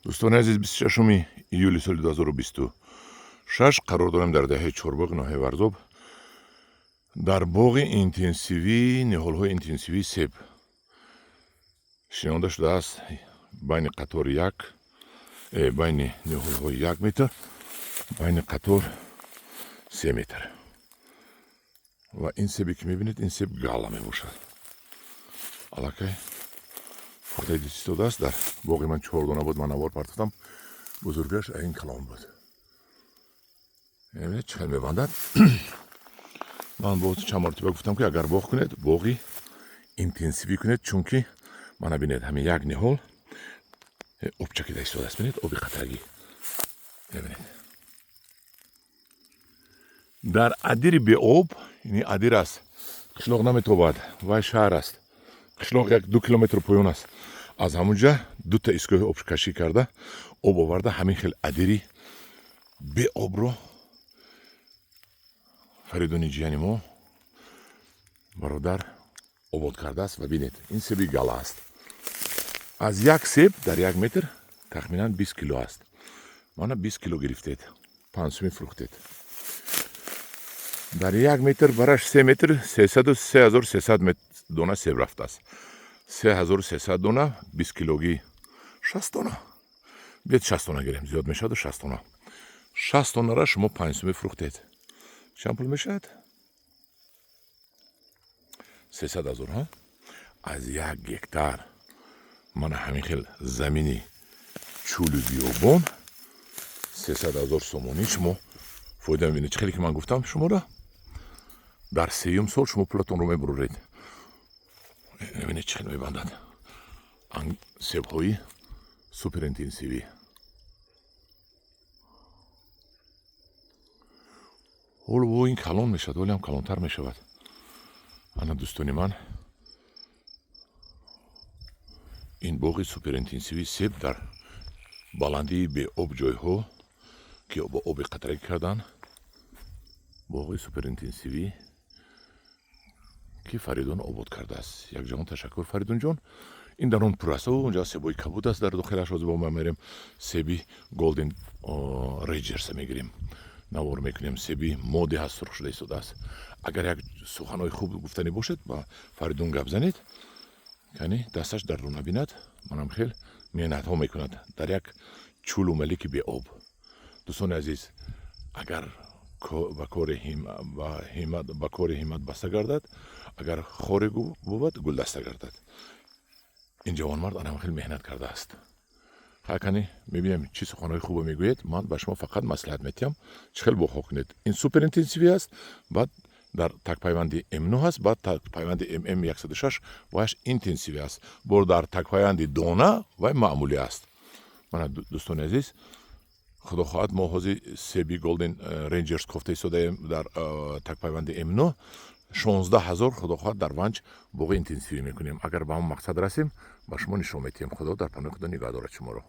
Дӯстони азиз, 26 июли соли 2026 қарор дорем дар деҳаи Чорбоғ, ноҳияи Варзоб, дар боғи интенсивии ниҳолҳои интенсивии себ. Шинонда шудааст байни қатор як, байни ниҳолҳои 1 метр, байни қатор 3 метр. Ва ин себе, ки мебинед, ин себ Гала мебошад. Аллакай пухта истодааст. Дар боғи ман чор дона буд, ман навор партофтам, бузургаш ин калон буд. Мебинед, чӣ хел мебандад. Ман боз чанд маротиба гуфтам, ки агар боғ кунед, боғи интенсивӣ кунед, чунки мана бинед, ҳамин як ниҳол об чакида истодааст. Бинед, оби қатрагӣ мебинед дар адири беоб. Ини адир аст, қишлоқ наметобад, вай шаҳр аст. Қишлоқ 1-2 километр поён аст. Аз ҳамунҷа дута истгоҳи обкашӣ карда, об оварда, ҳамин хел адири беобро Фаридуни ҷияни мо, бародар, обод кардааст. Ва бинед, ин себи Гала аст. Аз як себ дар 1 метр тахминан 20 кило аст. Мана, 20 кило гирифтед, 5 сумӣ фурӯхтед. Дар 1 метр бараш 3 метр 3300 дона себ рафтааст. 3300 дона, 20 килогӣ 60 дона. Биед, 60 дона гирем, зиёд мешаваду 60 дона. 60 донара шумо 5 сумӣ фурӯхтед, чанд пул мешавад? 300 000, ҳа. Аз 1 гектар мана ҳамин хел замини чӯлу биёбон 300 000 сомонӣ шумо фоида мебинед. Чӣ хеле ки ман гуфтам шуморо, дар сеюм сол шумо пулатонро мебуроред. Мебинед, чӣ хел мебандад себҳои суперинтенсивӣ. Ҳоло во ин калон мешавад, ҳолиам калонтар мешавад. Ана, дӯстони ман, ин боғи суперинтенсивии себ дар баландии беоб ҷойҳо, ки бо оби қатрагӣ кардан, боғи суперинтенсивӣ, ки Фаридун обод кардааст. Якҷаҳон ташаккур, Фаридунҷон. Ин дар он пур аст. Унҷа себои кабуд аст дар дохилаш. Ҳозир бо ма мерем, себи Голден Рейнҷерса мегирем, навор мекунем. Себи моде ҳаст, сурх шуда истодааст. Агар як суханҳои хуб гуфтанӣ бошед, ба Фаридун гап занед. Яъне дасташ дарро набинад. Манам хел меҳнатҳо мекунад дар як чӯлу малики беоб. Дӯстони азиз, агар ба кори ҳиммат баста гардад, агар хоре бувад, гулдаста гардад. Ин ҷавонмард анам хел меҳнат кардааст. Ҳакани мебинем, чӣ суханҳои хубе мегӯед. Ман ба шумо фақат маслиҳат метиҳам, чӣ хел боғҳо кунед. Ин суперинтенсивӣ аст, баъд дар такпайванди М9 ҳаст, баъд такпайванди ММ 106, ваяш интенсивӣ аст, бор дар такпайванди дона вай маъмулӣ аст. Мана, дӯстони азиз, худо хоҳад, мо ҳозир себи Голден Рейнҷерс кофта истодаем дар такпайванди М9, 16 000. Худо хоҳад, дар Ванҷ боғи интенсивӣ мекунем. Агар ба ҳамон мақсад расем, ба шумо нишон метиҳем. Худо дар паноҳи худо нигаҳ дорад шуморо.